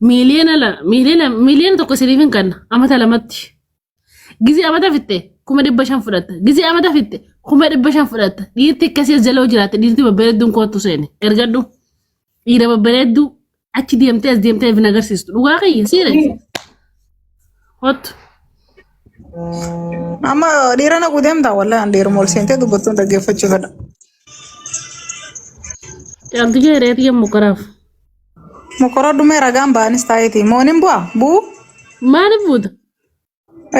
Miiliyoona la miiliyoona 1 million isiniif hin kenna amata lamatti. Gizee amata fixxe 500,000 fudhatta. Gizee amata fixxe 500,000 fudhatta. Dhiirti akkasii as jala yoo jiraatte dhiirti babbareedduun koottu seene. Ergadhu. Dhiira babbareedduu achi deemtee as deemtee hin agarsiistu. Dhugaa kiyya siire. Kottu. Amma dhiira naquu deemtaa wallahi an dhiiruma ol seentee dubbattuun dhaggeeffachuu fedha. Caaltu jee reetii yommuu karaaf. Mokora dhumee ragaan ba'anis taa'eeti. Moonin bu'a? Bu'u? Maaliif buuta?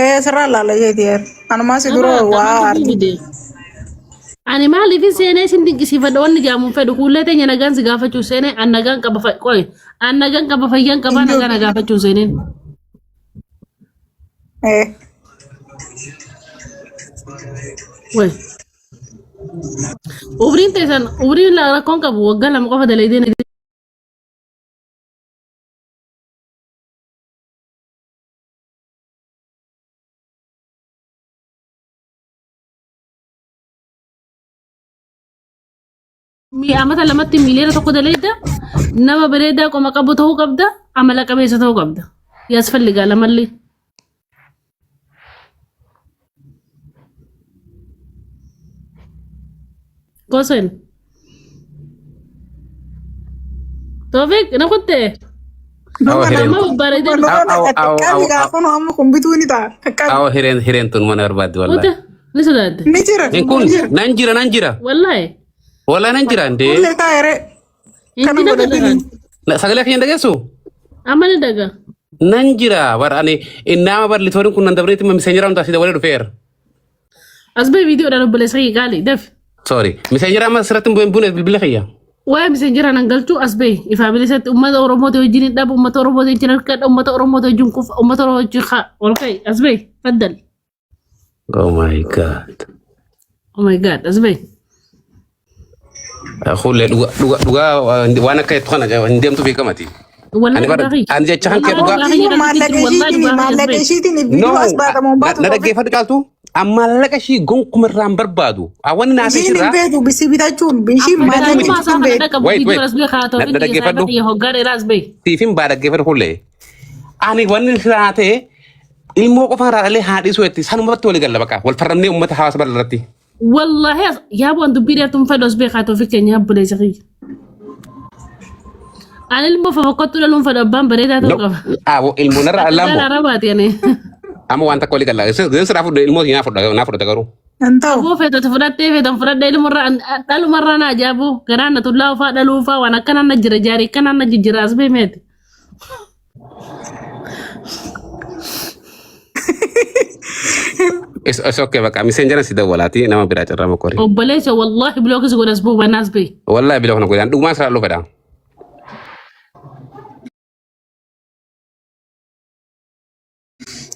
Ee sirraa laala jeeti yeer. Anumaa si dura waa arti. Ani maaliif seenee isin dinqisiifadha wanni jaamuun fedhu kuullee teenya nagaan si gaafachuu seenee an nagaan qaba qoy an nagaan qaba fayyaan qaba nagaa na gaafachuu seeneen. Ee. Way. Umriin teessan umriin rakkoon qabu waggaa 2 qofa dalaydee Amata lamatti 1 million daleedda nama bareedaa qoma qabu ta'uu qabda amala qabeessa ta'uu qabda yaasfalligaa lamallee. Kosen. Toofiq na kutte. Awa hireen. Nama babbareedee Nama Aw, aw, aw, qabi aw, gaafa nu amma kun bituu ni ta'a. Qabi. Awa hireen hireen tun mana barbaaddi Kutte wallahi. ni sodaatte. Ni jira. Hin kun Ni jira. nan jira nan jira. Wallahi. Wallahi nan jira ndee. Kullee taa'e ree. Kana Inti na godhatini. dagan. Sagalee kiyya hin dhageessu? Amma ni daga. Nan jira bar ani innaama bar litooriin kun nan dabreetti miseenjera hundaa si dabalee dhufeera. As ba'e viidiyoodhaan obboleessa kiyya qaali daf. Sorry. Miseenjera amma sirratti hin buune bilbila kiyya. Waa'ee miseenjera nan galchuu as ba'e ifaa bilisatti uummata Oromooti wajjin hin dhabu uummata Oromooti wajjin harkadha uummata Oromooti wajjin kufa uummata Oromoo wajjin haa ol ka'i as ba'e faddal. Oh my God. Oh my God as ba'e. Hullee dhugaa dhugaa dhugaa waan akka jettu kana hin deemtu beekamati. Wallahi Ani bara dhugaa kiyya. ani jecha kan kee Wallahi dhugaa. dhugaa kiyya Maallaqa irratti wallahi ishiitiin dhugaa kiyya as maallaqa ba'e. ishiitiin No, viidiyoo as baatamu hin baatu na dhaggeeffadhu caaltu. Amma maallaqa ishii gonkuma irraa hin barbaadu. Wanni naaf Ishiin hin ishirraa. beeku bisi bitachuun ishiin Amma maallaqa miti. Garaagarummaa ishiitiin isaa kana beeku. dhaqabu Wait, viidiyoo wait. as ba'e haa Na toofiq kiyya dhaggeeffadhu. saayiba kiyya hoggaa dheeraa as ba'e. Siifin baa dhaggeeffadhu hullee. Ani wanni irraa ta'e ilmoo qofa irraa dhalee haa dhiisuu jetti sanumatti walii galla baqa wal farramnee uummata hawaasa bal'aa irratti. Wallaahi as yaa bu'an dubbii dheertuun fedhu as beekaa toofiq keenya obboleessa kiyya. Ani ilmoo fofokkottuu dhaluun fedhu abbaan bareedaa ta'uu qaba. Abo ilmoo narraa Akka dhalaa gaala moo arabaati ani. amma waan takka walii galla. Isin siraa fudhe ilmoo naa fudha naa fudhata garuu. Hin ta'u. Aboo feetoti fudhattee feetan fudhadhee ilmurraa dhalumarraa na ajaa'iboo garaan na tullaa ufaa dhaluu ufaa waan akkanaan na jira jaarii akkanaan na jijjiira as beemeeti. Is okay baqa miseenjara si dawwalaati nama biraa carraa mokori. Obboleessa wallaahi bilookis godhas buubanaas bee. Wallahi bila kana godhan dhugumaan siraa dhufedha.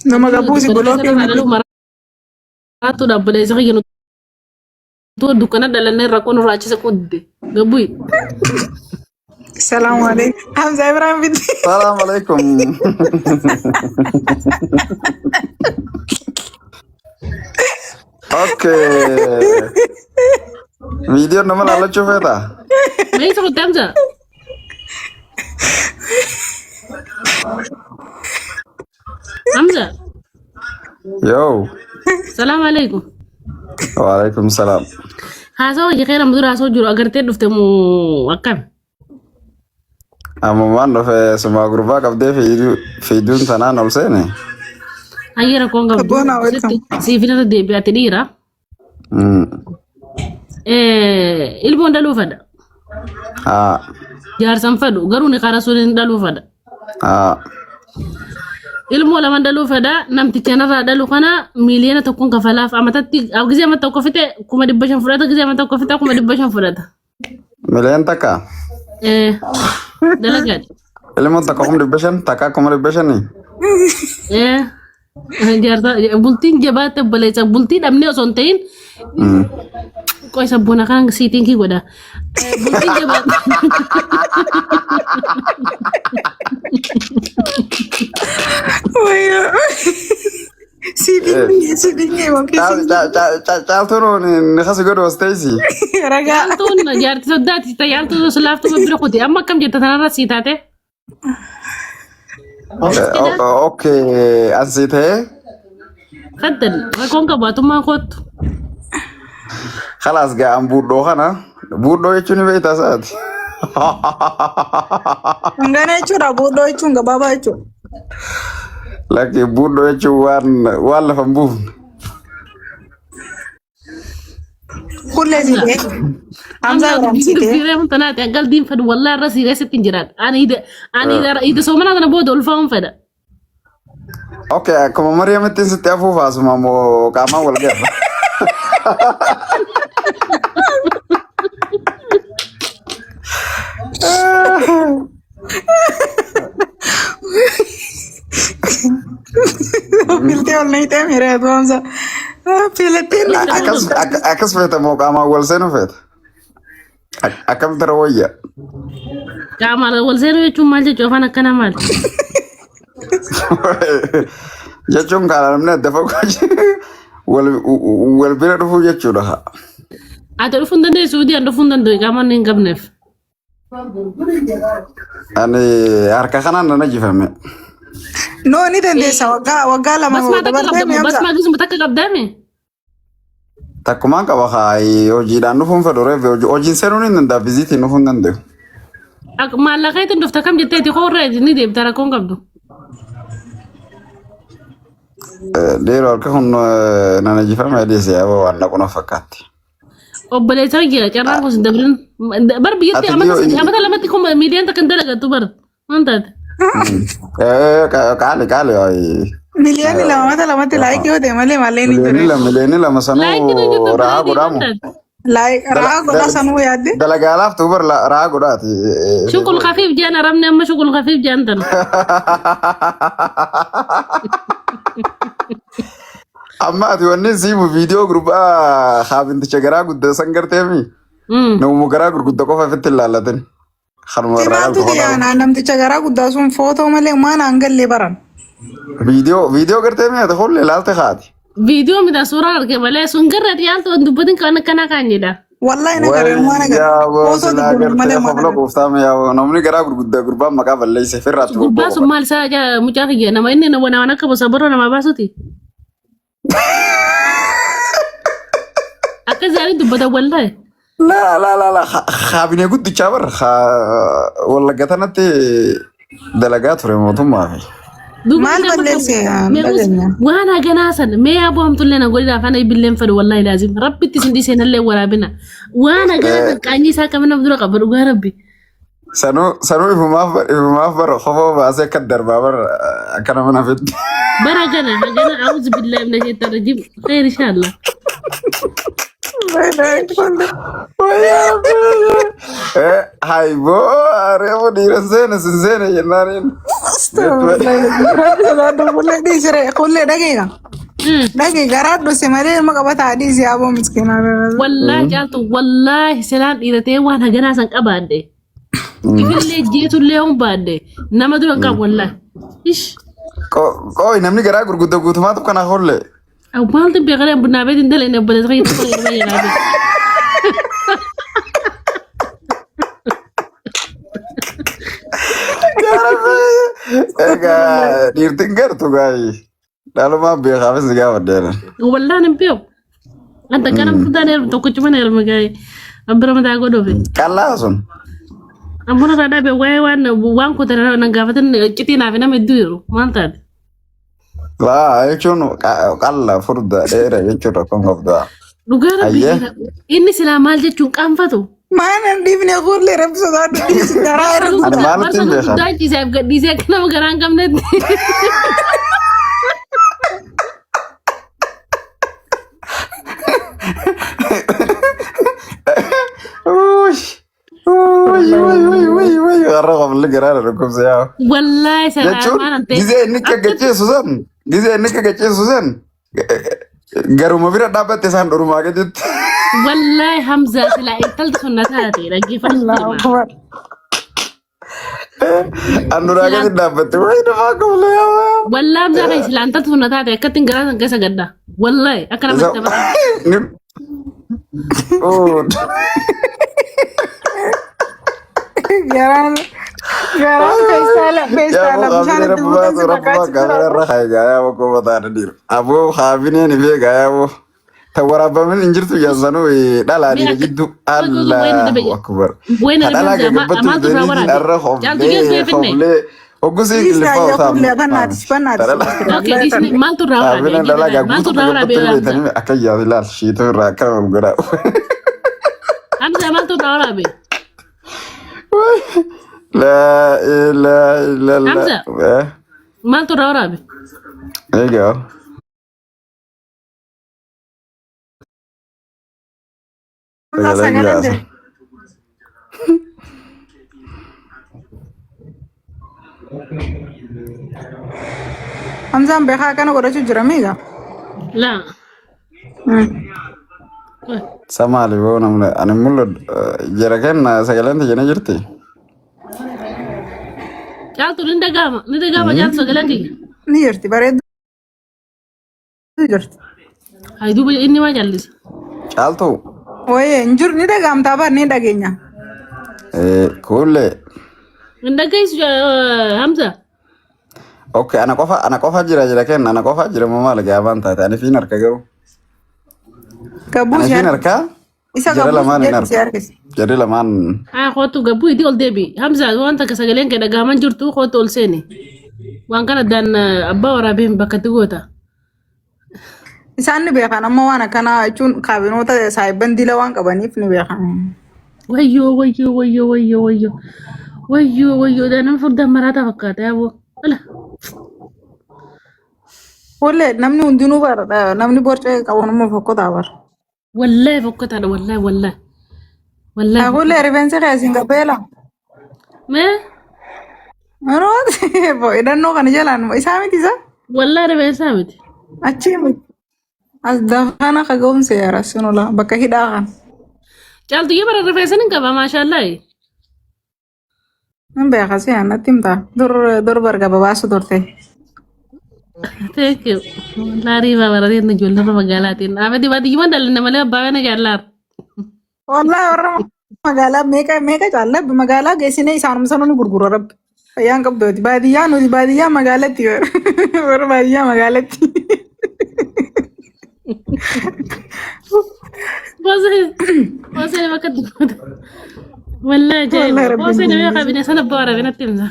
Nama gabuusi bilookii Dhaluu maraattuudha obboleessa kiyya nuti dukkana dhalannee rakkoo nurraa achisa qudde gabbuyi. Salaamu alaikum. Hamza Ibrahim Biddi. Salam alaikum. Okay. Viidiyoo nama laalachuu feetaa? Mee isa kutte Hamza? Hamza, Yoo. salaam alaikum. Waalaikum salaam. Haasawa hojii keera dura haasawaa jiru agartee dhufte moo akkam? Ammumaan dhufe sumaa gurbaa qabdee fiiduun tanaan ol seene. Hayyee rakkoon qabdu. Abboon welcome. Sitti siif irra deebi'ate dhiira. Ilmoon dhaluu fedha. Haa. Jaarsan fedhu garuu ni karaa sun hin dhaluu fedha. Haa. Ilmoo lama dhaluu fedha namticha narraa dhalu kana 1 million kafalaaf amatatti gisee amata tokko fixe 500,000 fudhata gisee amata tokko fixe 500,000 fudhata. 1 million? Eh, dalagaadha. Ilmoon takka 500,000 takka 500,000. Eh, jaarsa bultiin jabaatte obboleessa bultii dhabnee osoo hin ta'in qoy sabboona kan siitiin kii godha. Eh, bultiin jabaatte. Wayyoo. Si dinqee yookiin Caaltuun ni kasi godhu as teessi. ragaa. Yaaltuun jaarti soddaati ta yaaltuu silaaftuu bira kuti amma akkam jetta tanarra sii taate. Okay, asii ta'ee Faddal rakkoon qabu atummaa kottu. khalaas ga'an buudhoo kana buudhoo jechuun ni beektaa isaati. Hangana jechuudha buudhoo jechuun gabaabaa jechuudha. Lakki buudhoo jechuun waan lafa hin buufne. Kullee si ta'e. Hamzaa Hamza biraa si ta'e. dubbiiree huntanaati akkas diinfadhu wallaa irra siiree sitti hin jiraadha. Ani ida soomana kana booda ulfaa'uun fedha. Okay, akkuma Mariyamittiin sitti afuufa asuma moo qaamaan wal ga'a. Filtee ol naqxee miira tu Hamzaa. Filatteen Akkas feeta moo qaamaan wal seenuu feeta? Akkam tara wayya? Qaamaan wal seenuu jechuun maal jechuu afaan akkanaa maali? Jechuun karaa namni adda fagoo wal bira dhufuu jechuudha. Ati dhufuu hin dandeessu, Suudii dhufuu hin danda'u qaamaan hin qabneef. Ani harka kanaan nan ajjifame. No ni dandeessa waggaa 2 Basmaa takka dabartee mi qabda, Hamzaa. basmaa gisuma takka qabdaame? Takkumaan qaba haa hojiidhaan dhufuun fedhu reefu hojiin seenuun hin danda'a viziitiin dhufuu hin danda'u. Maallaqa ittiin dhufta kam jetteeti koorra ni deemta rakkoon qabdu. Dhiiroo harka kun nan ajjifame adeese yaaboo waan dhaqu na fakkaatti. Obboleessa jira carraan kun dabrin bar biyyatti Ati amata dhiyoo amata lamatti kuma miidiyaan takka hin dalagattu bar waan taate. Qaali qaali waayee. Miliyoonni 2 mata lamatti laayikii yoo ta'e malee malleen hin Miliyoonni jiru. lama miliyoonni lama Laayikiin hin sanuu jirtu rahaa bireedii waan godhaamu. taate. Laayik rahaa godha sanuu yaadde. Dalagaa laaftuu bar rahaa godhaati. Shuqul kafiif jaan arabni amma shuqul kafiif jaan tana. Amma ati wanni siimu viidiyoo gurbaa haabinticha garaa guddaa san garteemi. Namuma garaa gurguddaa qofa ofitti hin laallatin. Kanuma irraa Maaltu qalbu ta'e qofa. anaa namticha garaa guddaa sun footoo malee maan aan gallee baran. Viidiyoo garteemi ati hullee laalte haati. Viidiyoo mita suuraa arge malee sun garra dhiyaaltu waan dubbatin kan akkanaa kaan jedha. Wallahi na garee waan agarre. Yaaboo Footoo silaa dubbatu malee gartee waan hobla agarre. gooftaame yaaboo namni garaa gurguddaa gurbaan maqaa balleesse firraatti Gurbaa sun maal isaa mucaa kiyya nama inni nama waan akka bosa boroo namaa baasuti. Akka isaanii dubbatan wallahi. La la la la kaabinee guddichaa bar wallagga tanatti dalagaa ture mootummaa fi. Duuba Maal inni amma balleesse meequs dhageenya. waan haganaa san mee yaaboo hamtullee na godhina afaan ibilleen fedhu wallahi laazim rabbitti isin dhiisee nallee waraabina waan haganaa san qaanyii isaa kamina dura qaba dhugaa rabbi. Sanuu ifumaaf bar kofoo baasee akka darbaa bar akka nama nafitti. Bara gana hagana auzu billahi mina shaitan rajim khair inshallah. Haiboo reefu dhiira seene sin seene jennaaniin. Kullee dhiisire kullee dhageenya. Dhagee garaa dhuse malee ilma qabataa dhiisi yaaboo miskiinaa. Wallahi caaltu wallahi silaan dhiiratee waan haganaa san qabaadhe. Ifillee jeetullee hun baadhe nama dura hin qabu wallahi. Ish. Qooyi namni garaa gurguddaa guutumaatu kana holle. Maaltu beekaree bunaa beetiin dalee obboleessa keessa tokko yeroo baay'ee naaf. Egaa dhiirtiin gartu gaayii. Dhalumaan beekaafis si gaafadheera. Wallaan hin beeku. Anta kana furdaan heerum tokkichuma heeruma gaa'ee. Abbira mataa godhuufi. Qallaa sun. Ammoo irraa dhabe waa'ee waan kutan na gaafatan citii naaf nama hedduu jiru maal taate. Laa jechuun qalla furda dheera jechuun rakkoon qabdu. Dhugaa rabbi Ayyee. inni silaa maal jechuun qaanfatu. Maan hin dhiifne kullee rabbi sodaadhu dhiisi garaa irra Ani maalitti hin beekan? Guddaa ciiseef gadhiisee akka nama garaa hin qabnetti. Uy, uy, uy, uy, uy, uy, har'a qofli garaa dhukkubsa yaa. Wallaahi silaa Jechuun maal antee. gizee inni gaggeessu san gizee inni gaggeessu san garuma bira dhaabbatte isaan dhurumaa gaditti. Wallaahi Hamzaa silaa intalti sun na taate dhaggeeffachuu Allahu deema. akbar. An duraa gadi dhaabbatte wayi dhufaa qofli yaa. Wallaahi Hamzaa kan silaa intalti sun na taate akkattiin garaa san keessa gadda. Wallaahi akka namatti taphatan. Oh. Garaan Garaan feestaala Yaa feestaala aboo bishaan kaabinee itti rabbi guutan baatu si rabbi baa fakkaachuu kaabinee jira. irra kaaye yaa aboo koo mataa dhiiru. Aboo kaabineen ifee gaa yaa aboo. Ta waraabamin hin jirtu jaansanuu dhalaa Mee dhiira akka jidduu wayna dhabe Allahu akbar. wayna Ta dhabe dhalaa Hamza gagabbattu maaltu irraa fidaniitiin waraabe? arra Caaltu geessu hoflee finne. hoflee hoggusii Dhiisaa qillifaa yaa otaa kullee bannaatis Ta bannaatis. dhalaa Okay, dhiisni maaltu irraa waraabe? kaabineen dhalaa Maaltu gagguutu irraa waraabe gagabbattu Hamza? beektanii akka yaadu ilaal shiituu irraa akka ol godhaa. Hamza maaltu irraa waraabe? Laa ilaaha illallah. Hamza maaltu irraa waraabe? Egaa. Hamzaa Sagaleen sagaleen jiraasa. jira. Hamzaan beekaa akkana godhachuu jira miiga. Laa. Samaali boo namni ani mul'atu jara kenna sagaleen tiyya ni jirti. Caaltu ni dhaga'ama ni dhaga'ama caaltu sagaleen kiyya. Ni jirti bareedduu jirti. Hayi duuba inni maa callisa. Caaltu Wayee hin jiru ni dhaga'amtaa bar ni dhageenya. kuullee Hin dhaggeessu Hamza. okay ana qofa jira jara kenna ana qofa jira moo maal gaafaan taate ani fiin harka garuu Gabbuu ani si fiin harka. harka Isa jara gabbuu lamaan hin si harka harkisa. jarri lamaan Haa kootu gabbuu itti ol deebi. Hamza waan takka sagaleen kee dhaga'aman jirtu kootu ol seeni. Waan kana addaan abbaa waraabeen bakka itti goota. Isaan ni beekan amma waan akkanaa jechuun kaabinoota saayibban dila waan qabaniif ni beekan. Wayyoo wayyoo wayyoo wayyoo wayyoo wayyoo wayyoo nama furdaan maraataa fakkaata yaaboo. Ala. Wallee namni hundinuu bara namni borcee qabu nama fokkotaa bara. Wallahi fokkataadha wallahi wallahi. Wallahi. Wallee rifeensi kee siin gabbeela. Mee Hidhannoo kana jalaan isaa miti isa wallahi rifeensaa miti. Achii miti. As dafana kaga'umsa yaara sinula bakka hidhaa kan. Caaltuyyee bara rifeensa ni qaba maashaallah. Hin beeka si natti himta. Dur dur barga babaasu turte. Thank you. Laarii babarariin ijoollee magaalaatiin. Abadi baadiyyuma dhalanne malee abbaa mana jaallaar. Wallahi warra magaalaa meeqa meeqa caalla magaalaa geessinee isaanuma sanuu ni gurgura rabbi. Fayyaan qabdooti. Baadiyyaa nuti baadiyyaa magaalatti warra baadiyyaa magaalatti. Boosee boosee bakka dubbata. Wallahi Wallahi ajaa'iba. rabbiin Boosee nama qabine sana abbaa waraabee natti himsa.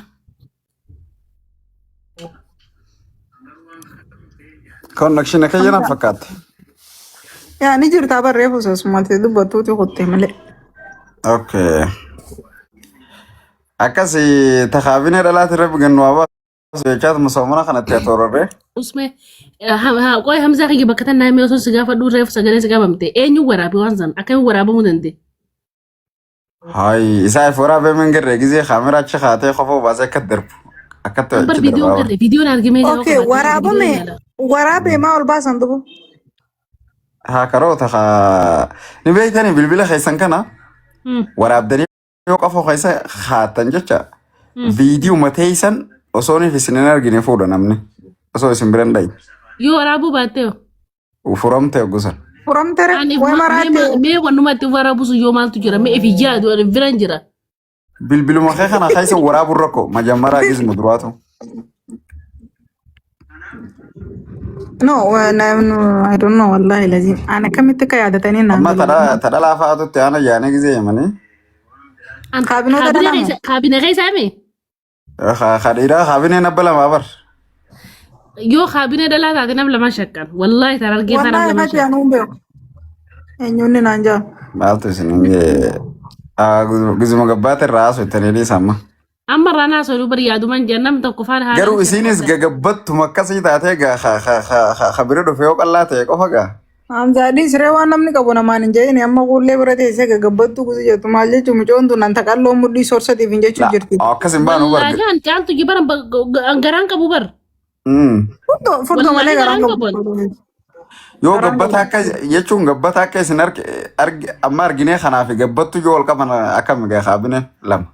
Connection akka jiran fakkaatti. Yaa ni jirtaa barreeffu sosumatti dubbattuuti kutte malee. Okay. Akkas takaabinee dhalaati rabbi gannu haa baasu jechaatuma soomana kanatti haa toorarree. Usme qoy Hamzaa kiyya bakka tannaa himee osoo si gaafadhu reefu sagalee si qabamte eenyu waraabe waan san akkamiin waraabamuu danda'e? Hayi isaa if waraabee min garree gizee kaameraa achi kaatee qofoo baasee akka darbu. Akkatti Bar achi viidiyoon darbaa. garre viidiyoon argimee yeroo Okay, qabaate waraabame viidiyoon ilaala. waraabee maa ol baasan dubu. Haa karoota haa ni beektanii bilbila keessan kana waraabdanii yoo qofoo keessa kaattan jecha viidiyoo mateessan osoo inni isin hin argine fuudha namni osoo isin bira hin dhayin. Yoo waraabuu baatte hoo? Furamte gosan. Furamtere Ani way maraate. mee wannuma itti waraabu sun yoo maaltu jira mee ifi yaadu ani bira hin jira. Bilbiluma kee kana keessa waraabuun rakkoo majammaraa gizmu duraatu. No, no, I don't know wallahi lazim. Ana kamitti akka yaadatanii naan Amma galu. tadhalaa fa'aatutti aana yaanee gizee himanii. Kaabinoota Kaabinee dhalamu. keessa kaabinee keessa hime Kadhiiraa kaabineen abba lamaa bar. Yoo kaabinee dhalaa taate nam lama shakkan wallahi tan argee tan nam Wallahi lama fati shakkan. anuu hin beeku. Eenyuun naan jaa. Maaltu isin gizuma gabbaata irraa haasoo itti dhiisa amma. Amma irraa naa sooluu bari yaaduman jira nam tokko faana haala. Garuu isinis gagabbatuma akkasii taatee gaa ka bira dhufe yoo qallaa ta'e qofa gaa. Hamzaadhi siree waan namni qabu namaan hin jedhini amma kuullee bira teessee gagabbattuu kusi jettu maal jechuun mucoon tun anta qalloo mudhii sorsatiif hin jechuu jirti. Akkas hin baanu barga. Wallaahi an caaltu jibaran garaan qabu bar. Furdoo furdoo malee Wallaahi garaan garaan qabu. qabu. Yoo Garaan gabbata qabu. akka jechuun gabbata akka isin arge amma arginee kanaaf gabbattu yoo ol qaban akkam gaa kaabineen lama.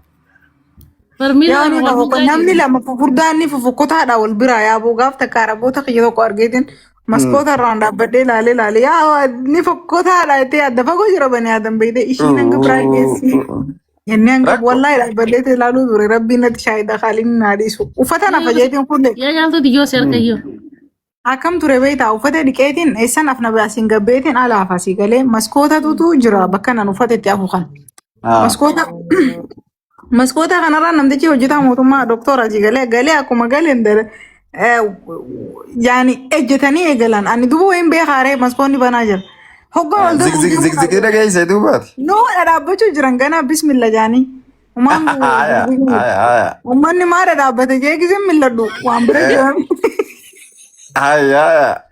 Barmiila Yaa ni lama wal qabu buukaa namni jiru. lama fufurdaan ni fufukkotaadha wal biraa yaabuu gaaf takka araboota kiyya tokko argeetiin maskoota irraan dhaabbadhee ilaalee ilaalee yaa ni fokkotaadha jettee adda fagoo jira bani aadan beeyte ishiin hanga biraa geessi. Inni hanga Rakkoo. wallahi dhaabbateetti ilaaluu ture rabbiin natti shaayida kaaliin naa dhiisu. Uffata nafa jeetiin kun Yaa caaltuu diyyoo si harka iyyoo. Akkam ture beektaa uffata dhiqeetiin eessan afna baasiin gabbeetiin alaaf asii galee maskootatutu jira bakka nan uffata itti afu kan. Maskoota maskoota kanarraa namtichi hojjetaa mootummaa doktora asii galee galee akkuma galeen dare yaani ejjetanii eegalan ani duuba wayin beekaaree maskoonni banaa jira. Hoggaa wal Zig zig zig zigii dhageessee duubaati. Noo dhadhaabbachuu jiran ganaa bismilla jaanii. Umaan Haya haya haya. Uummanni maa dhadhaabbate jee giseen milladhu waan bira jiran. Haya haya.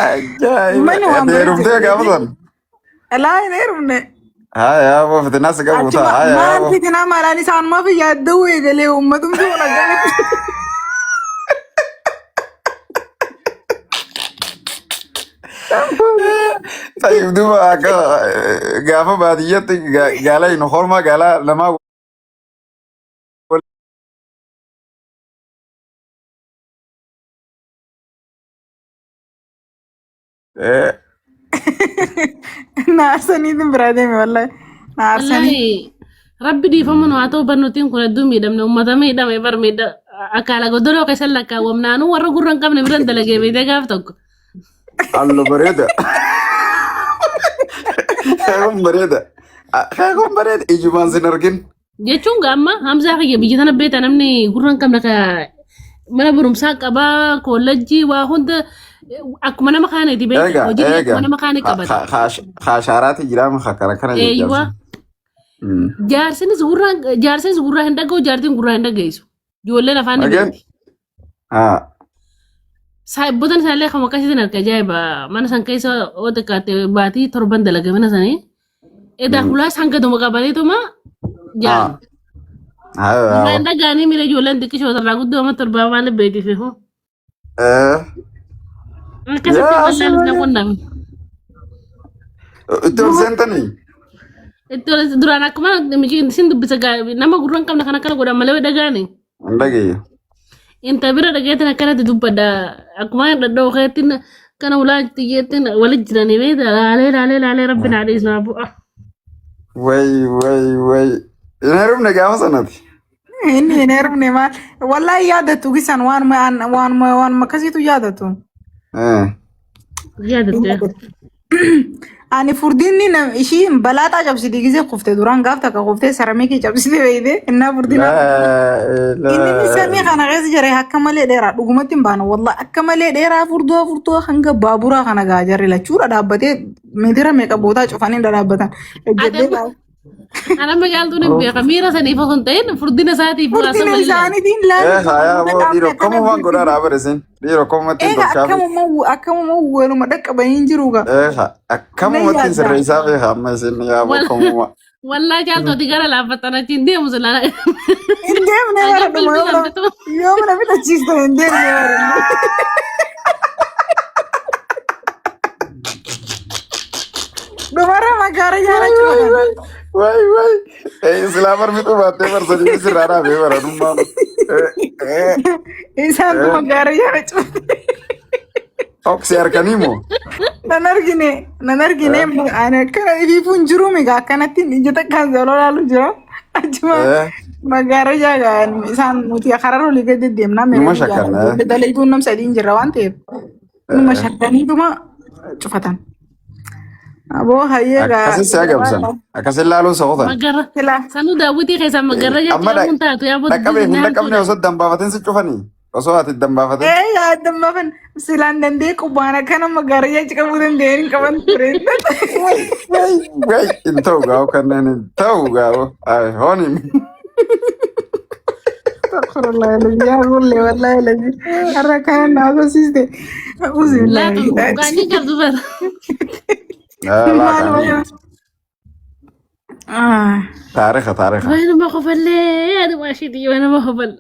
Ajaa'iba. Uummanni waan bira Heerumtee jiran. gaafa san. Alaa hin heerumne. Haya aboo fitinaa si qabu Achuma ta'a. Haya maal aboo. fitinaa maalaan isaan maaf yaadda'uu eegalee uummatumti kun akkamitti. Tayyib duuba akka gaafa baadiyyaatti gaala hin hormaa gaala namaa Na aarsaniitiin biraa deeme wallahi. Na aarsanii. Wallahi rabbi dhiifama nu haa ta'u barnootiin kun hedduu miidhamne uummata miidhame bar miidha akaala godoloo keessa lakkaawwamnaanuu warra gurra hin qabne biran dalagee beekte gaaf tokko. Allo bareeda. Kun bareeda. Kun bareeda. Ijumaan sin argin. Jechuun amma Hamzaa kiyya biyya tana beekta namni gurra hin qabne ka mana barumsaa qabaa kollejjii waa hunda akkuma nama kaaniiti beekta Eega hojii eega. akkuma nama kaanii qabata. Kaashaaraati jiraama kana kana Eeyyuwa jechaa. jaarsinis gurra jaarsinis gurraa hin dhaga'u jaartiin gurraa hin dhageessu. Ijoolleen afaan ni Dhageen. beekti. Saayibbotan isaallee kan akkasiitiin harka ajaa'iba mana san keessa yoo xiqqaate baatii torban dalaga mana sanii. Edaa hulaas hanga dhuma qabaniituma jaan. Gurraa hin dhaga'anii miira ijoolleen xiqqishoo irraa guddoo amma torbaa maal beektiif. Akkasitti Yaa wallaan na qunname. Itti ol seentanii? Itti ol duraan akkuma isin dubbisa nama gurra hin qabne kan akkana godhan malee dhaga'ani. Hin dhageeyyu. Inta bira dhageetin akkanatti dubbadha. Akkuma dhadha'u keettiin kana ulaa xiyyeettiin walit jiranii beekta laalee laalee laalee rabbi naa dhiisnu haa bu'a. Way way way. Hin heerumne gaafa sanati. Inni hin heerumne maal? Wallahi yaadattu gisan waanuma waanuma waanuma akkasiitu yaadattu. Yaadatte. Ani furdinni ishii balaaxaa cabsiti gisee kufte duraan gaaf takka kuftee saramikii cabsite beeyte innaa furdina. Inni inni samii kana keessa jira akka malee dheeraa dhugumatti hin baanu wallahi akka malee dheeraa furdoo furdoo hanga baaburaa kana gaa jarri lachuudha dhaabbatee meetira meeqa bootaa cufanii dhadhaabbatan. Ejjedhee Ati Ana magaaltuun hin beeka miira saniif osoo hin ta'in furdina isaatiif waa Furdina saba illee. isaaniitiin Eh, laalu hayaa boo dhiiroo akkamumaan godhaa dhaabare isin. Dhiiroo akkamumatti hin Eega tolchaafi. akkamuma akkamuma waluma dhaqqabanii hin jiru gaa. Eh, akkamumatti hin sirreessaa beeka amma isin yaa boo akkamuma. Wallaa caaltooti gara laaffattan achiin deemu silaa. Hin deemne bara dhuma yoo mana fitachiistan hin deemne bara. Dhumarra maggaara jaalachuu Way way way. Silaa barmituu baattee barsanii sirraa dhaabee bara dhummaa. Isaantu maggaara jaalachuu. Oksi harkanii moo? Nan argine nan argine ani akkana ifiifuu hin jiru migaa akkanatti ija takkaan zaloo laalu jira. Achuma maggaara jaagaa isaan nuti karaa olii gadi deemnaa Numa shakkan, eh. dalaguun nam sadiin jirra waan ta'eef. Numa shakkaniituma cufatan. Aboo hayyee gaa. Akkasin si agamsan. Akkasin laaluu soqotan. Magarra. Silaa. Sanuu daawwitii keessaa magarra Amma jechuun kun taatu yaa booda dhaqqabee hin dhaqqabne osoo dambaafatin si cufanii. Osoo ati dambaafatin. Ee yaadamma silaan dandee qubaan akkana maggaara jaachi qabuu danda'een hin qaban ture. Way way hin ta'u gaa'u kanneen hin ta'u gaa'u. Ay hooni. Astaghfirullah alazim yaa gulle wallahi alazim har'a kana na agarsiiste. Uzu Laatu billahi. qaanii qabdu bara. Maal wayyaa. Ah. Taarika taarika. Waan nama kofallee yaadu maashiitii waan nama kofal.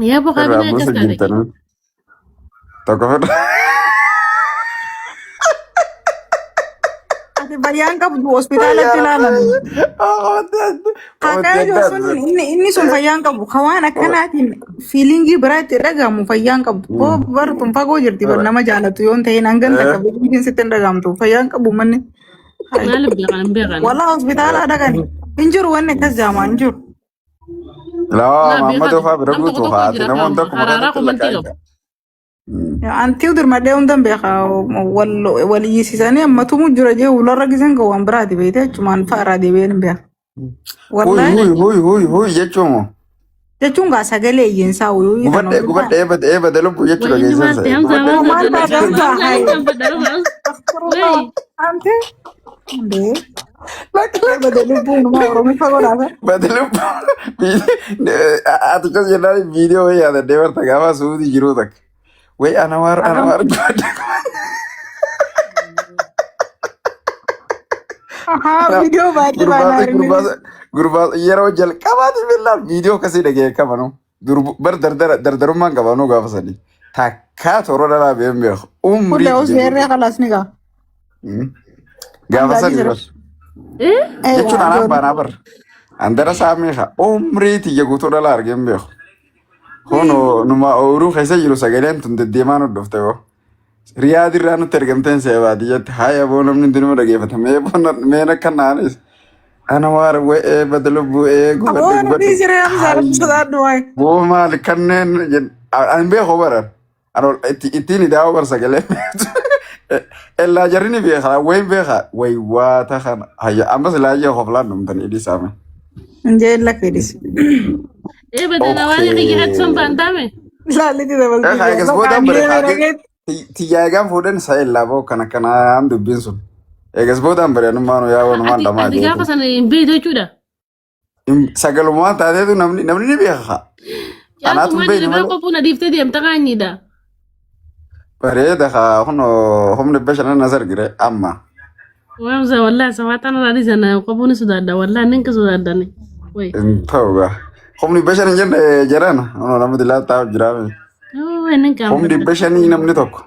Yaa boqaa Irraa binaa akkas buusa taate. jirtanii. Tokko fedha. Ati fayyaan qabdu hospitaalatti ilaalan. Haqaa sun inni sun fayyaan qabu. Ka waan akkanaatiin fiilingii biraa itti dhagahamu fayyaan qabdu. Boo bartun fagoo jirti bar nama jaalatu yoo hin ta'in hangan takka fiilingiin sitti hin dhagahamtu. Fayyaan qabu manni. Maaliif beekan hin beekan. Walaa hospitaala dhaqani. Hin jiru wanni akkas jaamaa hin jiru. Laa Laa Maammadoo beekatu. fa'aa bira Nam tokko guutuu tokko haati jira namoonni kan akkuma haraaraa kanatti komantii qabu. lakkaa'an. Antii dirmadhee hundan beeka wal iyyisiisanii ammatumu jira jee ularra giseen kan waan biraati beekte achumaan fa'a irraa deebi'een hin beeka. Huy Wallaahi huy huy huy huy jechuun moo jechuun gaa sagalee iyyinsaa uyuu tan gubadhee ofirraa. gubadhee eebade eebade lubbuu jechuudha Wayii keessan maal sa'e ta'e Hamza gubadhee Hamza Maal jedha taate Hamza Hamza Hamza hayi. hin kanfadha Astaghfirullah. Wayii. Ante ndee eebade lubbuun numa Oromifa godhaata. bade lubbuu ati akkas jennaan viidiyoo wayii yaadadhee barta gaafa suutii jiruu takka wayi anawaar anawaar gubadhe. Ahaa viidiyoo baay'ee baanaa Gurbaa gurbaa gurbaa yeroo jalqabaatiif illaan viidiyoo akkasii dhaga'ee qabanu bar dardara dardarummaan qabanuu gaafa sanii takkaa toora dhalaa beeku beeku umrii Kulle tiyya usbeerree guutuu. kalaas ni gaa. Gaafa Hamza sanii jira. bar jechuun anaan baanaa bar andara saamii umrii tiyya guutuu dhalaa argee hin beeku. Kun numa ooyiruu keessa jiru sagaleen tun deddeemaa nu dhufte boo. Riyaad irraa nutti ergamteen see baadiyyatti haaya boo namni hundinuu dhageeffata mee boo meen akka naanis ana waar wa'ee bada lubbuu ee gubadhe Aboo gubadhe nuti siree Hamza hayi sodaadhu waay. boo maal kanneen ani beeku baran ani ittiin idaa'uu bar sagalee ellaa jarri ni beeka wayin beeka wayi waata kana hayya ammas laayyaa hoflaan dhumtan idhi saame. Injee lakkeedis. Ee badana waan kiyya hati son baantaame. Laallitti dabaltii Egaa eegas beeku. boodaan bare Qaamni haati dhageetti. tiyyaa eegaan fuudhan isa illaa boo kana kanaan dubbiin sun. Eegas boodaan bare anummaan yaa wanumaan Ati dhamaa ati gaafa jeetu. sana hin beektu jechuudha. Sagalumaan taateetu namni namni ni beeka. Anaatu Caaltumaa hin beekne dirree malee. qophuu na dhiiftee deemta qaanyiidha. Bareeda haa kunoo humni bashannan as argire amma. Waamsa wallahi sabaataan irraa sana qophuu ni sodaadha wallahi ninka sodaadhani. Wayi. Hin ta'u gaa. Humni bashannan jenne jedhan kunoo namni dilaa taa'u jiraame. Ninka Humni bashanii namni tokko.